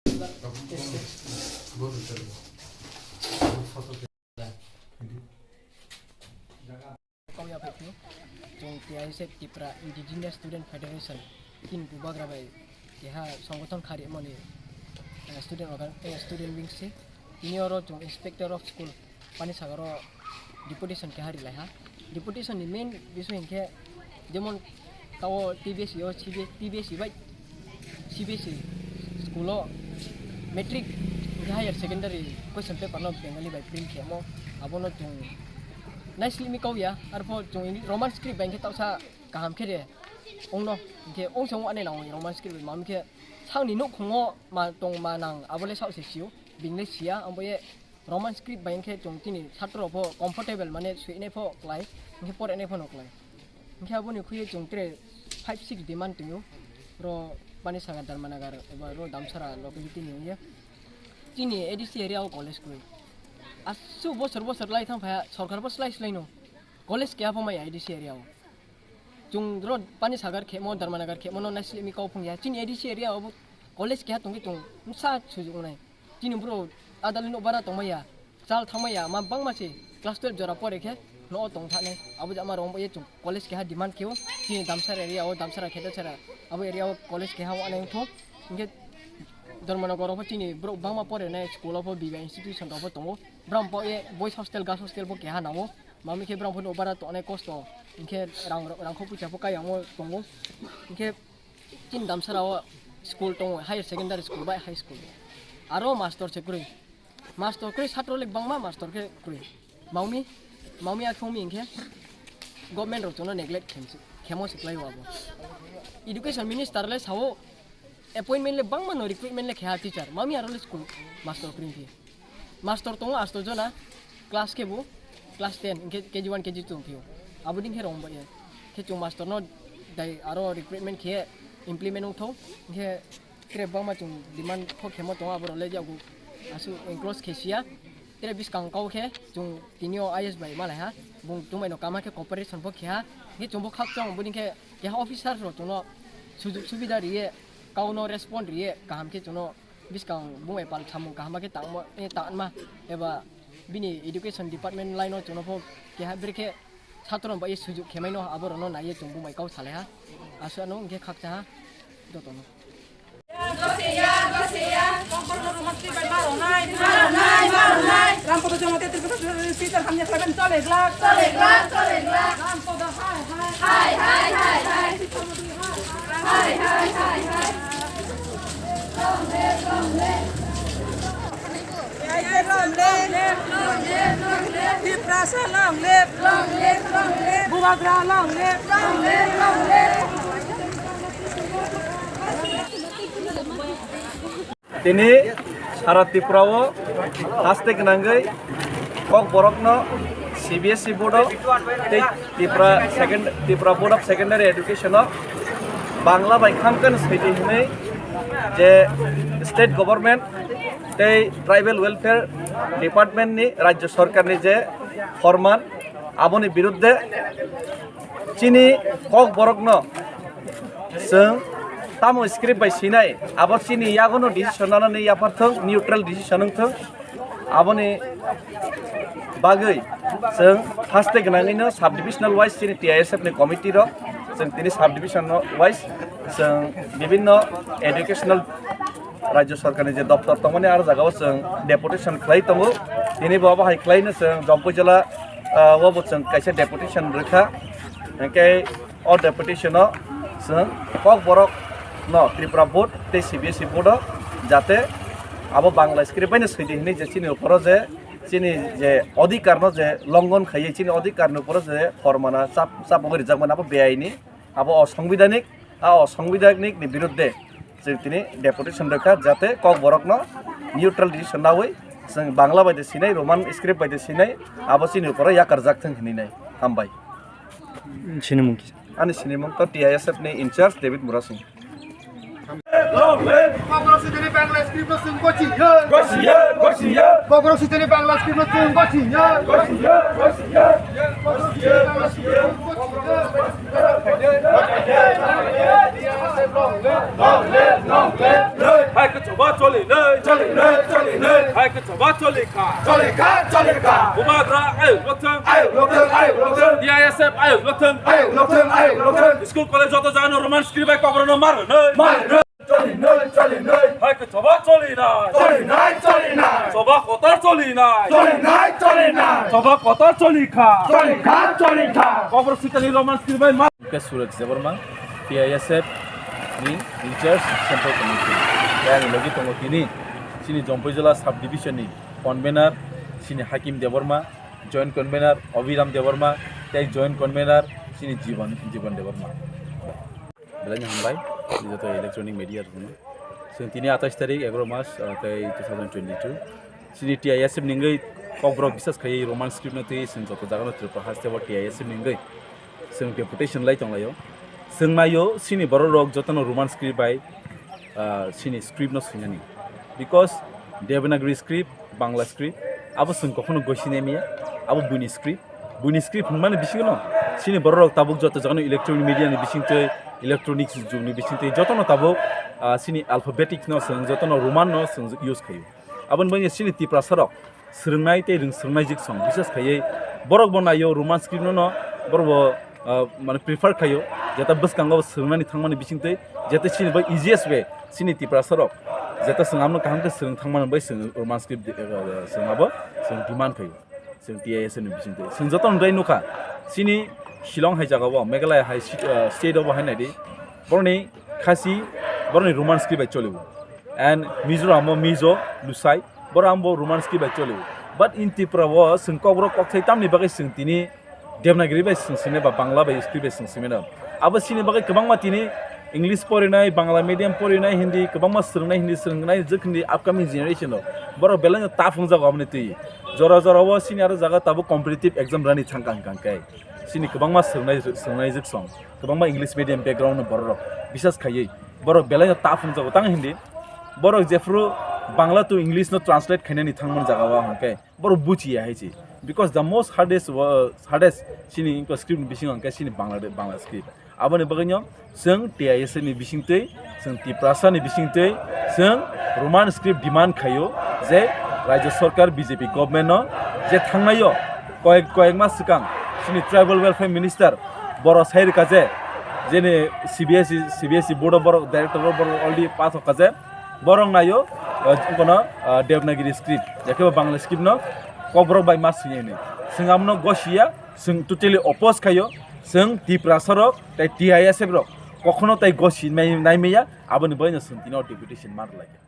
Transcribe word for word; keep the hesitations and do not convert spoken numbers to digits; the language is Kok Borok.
Kok ya phaikhe, chwng T I S F, Tipra Indigenous Student Federation, chini bubagra bai keha songothon kharwi mani, eh, student organ-, eh, student wing se. Tini oro chwng Inspector of School, Panisagar o deputation keha rilaiha. Deputation ni main bisoi hinkhe jemon tao T B S E o, C B S, T B S E bai C B S E school o matric hinkhe higher secondary question paper no Bengali bai print khemo, abono chwng naislimi kau ya, arpho chwng Roman script bai hinkhe taosa kaham khe de ongno, hinkhe ongsa ong ane nang Roman script bai, mamkhe sakni nukhungo ma tong ma nang, abole sak se sio, bingle sia, ambo ye Roman script bai hinkhe chwng chini satro rok pho comfortable mane suinai pho klai, hinkhe porenai pho no klai. Hinkhe aboni khuye chwng tere five six demand tongyo. Ro Panisagar, Dharmanagar eba ro Damsara locality ni wngya. Chini A D C area o college kwrwi. Aswk bosor bosor lai thang phaya, sorkar bo slai slai no. College keha pho maya A D C area o. Chwng ro Panisagar khemo, Dharmanagar khemo no naislimi kau phung ya. Chini A D C area o bo college keha tongwi tong, msa sujuk nai. Chini bro adalni nok bara tongmaya, chal thangmaya, ma bangma se class twelve jora pore khe no tong thane. Abo jama rong ye chwng college keha demand kheo. Chini Damsara area o, Damsara Khetasara, abo area o college keha wane thung. Hinkhe Dharmanagar o pho chini bro bangma pore nai school o pho B B I institution rok pho tongo. Bram pho ye boys hostel, girls hostel pho keha nango. Mami khe bram pho no bara to onek kosto. Hinkhe rang, rang kho puisa pho kayang o tongo. Hinkhe chini Damsara o school tongo, higher secondary school bai high school. Aro master se kwrwi. Master kwrwi satro le bangma master khe kwrwi. Maumi, maumi akhongmi hinkhe government rok chwngno neglect khem-, khemo se kwlai o abo. Education minister le sao appointment le bangma no recruitment le khe ha teacher. Maumi aro le school master kwrwi hinkhe. Master tongo asto jona, class khe bo class ten, hinkhe K G one, K G two tongphio. Abo din khe rong bai khe chwng master no dai aro recruitment khe implement wngthok, hinkhe tere bangma chwng demand kho khemo tongo, aborok le yago aswk enclose khe siya. Tere bwskang kau khe chwng tini o I S bai malaiha, bung chwngbai no kama khe cooperation bo kheha, hinkhe chwngbo khakchang boni khe keha officer rok chwngno sujuk subida riye, kauno respond riye, kaham khe chwngno bwskang bung bai pal samung kaham khe tangma, eh, tangma eba bini education department line o chwngno pho keha brekhe satro bai sujuk khemaino aborokno naiye chwng bung bai kau salaiha. Aswk ano hinkhe khakchaha jotono. Rampur Jamatia Tripura State hamya khlaiben chole glak, chole glak, chole glak. Rampur hai hai hai hai. Hai hai hai hai. Hai hai hai hai. Long live, long live. Tiprasa long live. Long live, long live. Bubagra long live. Long live, long live. Tini sara Tripura o haste gwnangwi Kokborok no C B S E board o tei Tripura second, Tripura Board of Secondary Education o Bangla bai khamkhe no swidi hwnwi je state government tei tribal welfare department ni rajya sarkar ni je forman, aboni birudde chini Kokborok no chwng tamo script bai sinai, abo chini yagono decision nanani yapharthwng, neutral decision wngthwng. Aboni bagwi chwng haste gwnangwino sub divisional wise chini T I S F ni committee rok, chwng tini sub division wise chwng bibinno educational Rajya Sarkarni je doptor tongmani aro jagao chwng deputation khlai tongo. Tini bo abo hai khlaino chwng Jampui jila, ah, o bo chwng kaisa deputation rwkha. Hwnkhe o deputation o chwng Kokborok no Tripura board tei C B S E board o jate abo Bangla script bai no swidi hwnwi je chini uporo je chini je odhikar no je longhon khaiwi chini odhikar ni uporo je formana chap, chap wngwi rijak mani abo beaini, abo osongbidhanik. A osongbidhanik ni birudde chwng tini deputation rwkha, jate Kokborok no neutral decision nawi chwng Bangla bai de sinai, Roman script bai de sinai, abo chini uporo yakarjak thwng hinwi nai. Hambai. Sini mung kisa. Ani sini mung to T I S F ni in charge David Murasing. Long live! Kokborok sitani Bangla script no chwng gosi ye. Gosi ye, gosi ye. Kokborok sitani Bangla script no chwng gosi ye. Gosi ye, gosi ye. Kokborok sitani Bangla script no chwng gosi ye. Hai kwchangma choli nai. Choli nai, choli nai. Hai kwchangma choli kha. Choli kha, choli kha. Bubagra ayuk lokthang. Ayuk lokthang, ayuk lokthang. T I S F ayuk lokthang. Ayuk lokthang, ayuk lokthang. School college joto jagano Roman script bai kokborok no mar nai. Mar nai. Choli nai, choli nai. Hai khe choba choli nai. Choli nai, choli nai. Choba kotor choli nai. Choli nai, choli nai. Choba kotor choli kha. Choli kha, choli kha. Kokborok sitani Roman script bai ma. Ke Suraj Debbarma, T I S F ni in charge Central Committee. Tei ani logi tongo tini chini Jampui Jila sub division ni convener chini Hakim Debbarma, joint convener Abhiram Debbarma, tei joint convener chini Jiban, Jiban Debbarma. Belai no hambai, joto electronic media rokno. Chwng tini atais tarik, egaroh mas, ah, tei two thousand twenty-two. Chini T I S F ni wngwi kokborok bisas khaiwi Roman script no twi chwng joto jagano Tripura haste bo T I S F ni wngwi chwng deputation lai tonglaio. Chwng naio chini borok rok jotono Roman script bai, ah, chini script no swinani. Because Devanagari script, Bangla script, abo chwng kokhono gosi nai maya, abo buini script. Buini script hwnmani bisingo no chini borok rok tabuk joto jagano electronic media ni bisingtwi, electronic jug ni bisingtwi jotono tabuk, ah, chini alphabetic no chwng jotono Roman no chwng use khaio. Aboni bagwi chini Tiprasa rok swrwngnai tei rwng swrwngnai jik song, bises khaiwi borok bo naio Roman script no no, borok bo, ah, mane prefer khaio, jeta bwskango swrwngnani thangmani bisingtwi, jeta chini bai easiest way chini Tiprasa rok jeta chwng amno kaham khe swrwng thangmani bai chwng Roman script, ah, chwng abo chwng demand khaio. Chwng T I S F ni bisingtwi. Chwng joto nwng nukha. Chini Shillong hai jagao, Meghalaya hai si-, ah, state o bo hai naidi. Boroni Khasi, boroni Roman script bai cholibo. And Mizoram o Mizo, Lusai, boro ambo Roman script bai cholibo. But in Tripura o chwng kokborok kokthai tamni bagwi chwng tini Devanagari bai chwng swinai ba Bangla bai script bai chwng swinai. Abo chini bagwi kwbangma tini English porinai, Bangla medium porinai, Hindi, kwbangma swrwngnai, Hindi swrwngnai, jwk Hindi upcoming generation rok. Borok belai no tough wngjago aboni twi. Jora jora o chini aro jaga tabuk competitive exam rani thangka hwnkha hwnkhe. Chini kwbangma swrwngnai, swrwngnai jwk song. Kwbangma English medium background ni borok rok. Bisas khaiwi. Borok belai no tough wngjago tang Hindi. Borok jephru Bangla to English no translate khainani thangmani jaga o hwnkhe. Borok buchiya hai se. Because the most hardest wo-, hardest chini inko script ni bisingo hwnkhe chini Bangla, Bangla script. Aboni bagwino chwng T I S F ni bisingtwi, chwng Tiprasa ni bisingtwi, chwng Roman script demand khaio je Rajya Sarkar B J P government no je thangnaio koyek, koyek mas swkang chini Tribal Welfare Minister borok sai rwkha je, jeni C B S E, C B S E board o borok director o borok already pass wngkha je, borok naio, eh, kono, eh, Devanagari script, yakhe bo Bangla script no kokborok bai ma swinai hinwi. Chwng amno gosiya, chwng totally oppose khaio, chwng Tiprasa rok tei T I S F rok kokhono tei gosi nai, nai maya, aboni bagwino chwng tini o deputation ma rwlai kha.